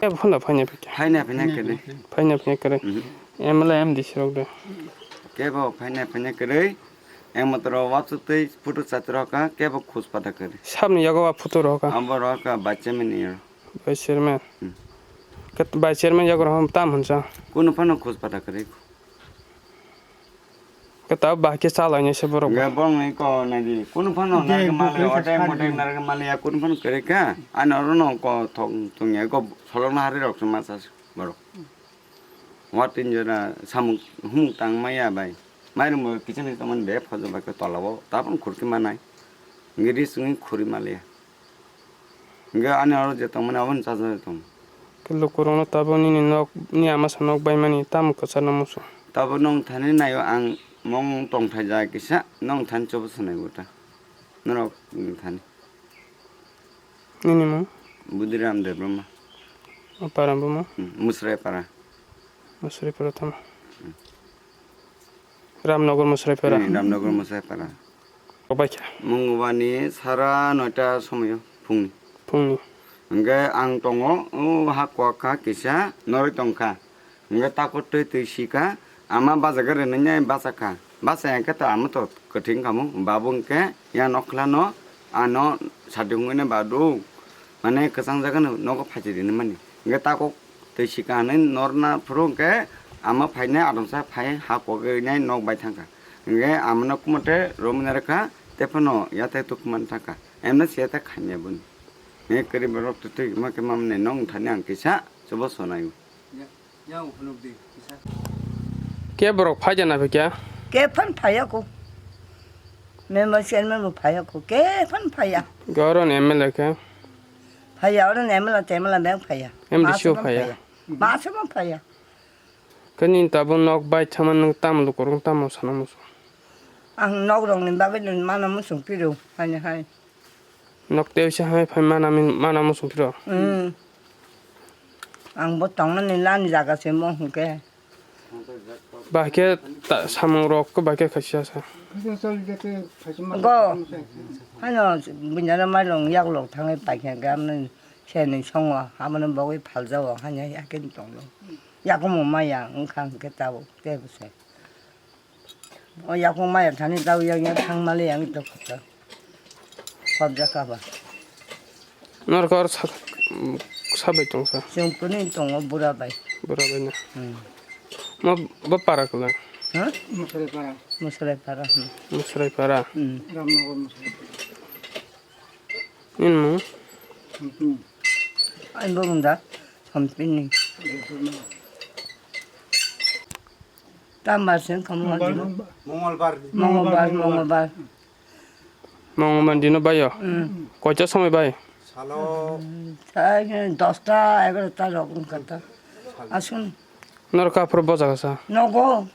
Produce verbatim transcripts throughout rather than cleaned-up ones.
Kebo phano phaina phikya. Phaina phaina kwrwi. Phaina phaina kwrwi. Mhm. M L A M D C rok de. Kebo phaina phaina kwrwi. Eng motoro WhatsApp tei photo chat rok ka, kebo khus pata kwrwi. Sabni yago wa photo rok ka. Abo rok ka vice chairman ni. Vice chairman. Hmm. Kat vice chairman yago rok tam hansa. Kuno phano khus pata kwrwi. Kata bahke chalai ni se borok. Ga bong ni ko na di. Kuno phano na ga mali, otai motai na ga mali ya kuno phano kwrwi ka. Ano rono ko thong thong ya ko solong na hari rok ma sa borok. Watin jora samung humung tang maya bai. Mairum bo kiching ni tomon be phojo bai ko tola bo. Tapon khurki manai. Ngiri sungi khuri mali ya. Hingke ani oro je tongmani abo ni chajaknai tong. Khe lukurokno tabuk nini nok, ni ama sa nok baimani tamo kwcharno muchung? Tabuk nwng thani naio ang mong tongthai ja kisa, nwng thani chobo swnai bo ta. Norok nwng thani. Nini mung? Budiram Debbarma. O para bo mung? Hmm, Musrai para. Musrai para tamo. Hmm. Ramnagar Musraipara. Hmm, Ramnagar Musraipara. Obaikha. Mungwani sara noita somoyo phungni. Phungni. Hingke ang tongo, o ha kok kha kisa noroi tongkha. Hingke tako twi twi sika, ama bajagari nanya bachakha. Bachaya hingke to ama to kwthwi wngkha mo. Babu hingke yang nokhlano ano sadi hwnwi badu. Mane kwchang jaga no nogo phachi rini mani. Hingke tako twi sika hinwi norna phuru hingke ama phainai adamsa phai ha kogwi nai nok bai thangkha. Hingke amano kumote romwi narwkha, tephano yathai tukmani thangkha. Emno siya ta khanya boni. Hingke kwrwi borok twtwi ma khe mamani nok thani ang kisa chobo sonai. Ke borok phai jana phi kya? Ke phan phai ya ko. Member chairman bo phai ya ko. Ke phan phai ya. Goron M L A khe? Phai ya, oro M L A, M L A beng phai ya. M D C o phai ya. Masa ma phai ya. Kani tabo nok bai thama nung tam lukurung tamo sana musu. Ang nok rong ni bagwi nung mana musung piro, hani hai. Nok tei se hai phai mana min, mana musung phiro. Hmm. Ang bo tongna ni lani jaga se mo hingke. Bahke ta, samung rok ko bahke khaisa sa. Go. Hano bunyara mailong yaklok thangai paikha gamna se ni songo hamono bogwi phaljago hanya yakin tonglo. Yakumo maya wngkha hingke tabuk tebo se. O yakung maya thani tau yang yang thang mali yang to kota. Khobjak kha ba. Norok oro sa, sabai tong sa. Chwng kuni tongo bura bai. Bura bai na. Hmm. Ma ba para kala. Ha? Musrai para. Musrai para. Hmm. Musrai para. Hmm. Ramnagar Musrai. Nini mung? Sompini. Ani bo mung da Sompini. Tambar se wngkha mo. Mongolbar. Mongolbar, Mongolbar. Mongolbar dino baio? Mm. Koita somoi bai? Salo. Dosta, egarota rok wngkha ta. Asun. Norok aphuru bojago sa? Nogo.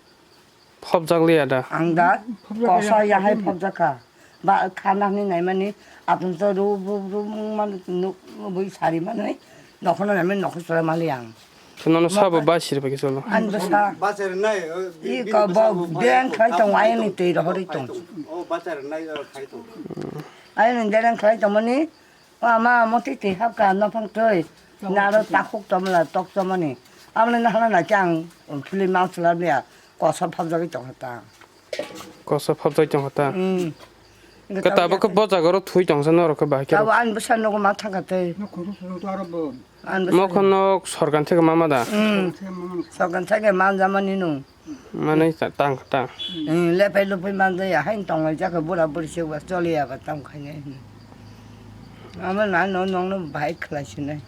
Phobjak liya da? Ang da kosa yahai phobjak kha. Ba khana hwnwi naimani, aphuru to ru, ru, ru, man, nuk, bui sari manwi, nokhono naimani, nokho chwrai mali ang. Khe nono sabo ba siri pai khe cholo? Ani bwsa. Bachar nai, o, i ko bo beng khai tong, ayani twi rohorwi tong. O, bachar nai, o, khai tong. Ayani dereng khlai tongmani, O ama, omo twi twi hapkha nophang twi. Naro takhuk tomla tok chomani. Aboni nahana na khe ang philwi ma swlaiya. Kosa phapjagwi tongkha ta. Kosa phapjagwi tongkha ta. Mm. Khe tabuk khe bo jaga ro thwi tongsa norok khe bahai khe. Abo ani bwsa nogo ma thangkha tei. Ani bwsa Mokho no sorkar theke ma ma da? Mm. Sorkar theke ma jamani nung. Manwi ta-, tang, tang. Hmm, lepai lupai manjaya, hain tonglai jakha bura buri se ba choliya ba tang khainai. Ama na no nongno bahai khlai sinai.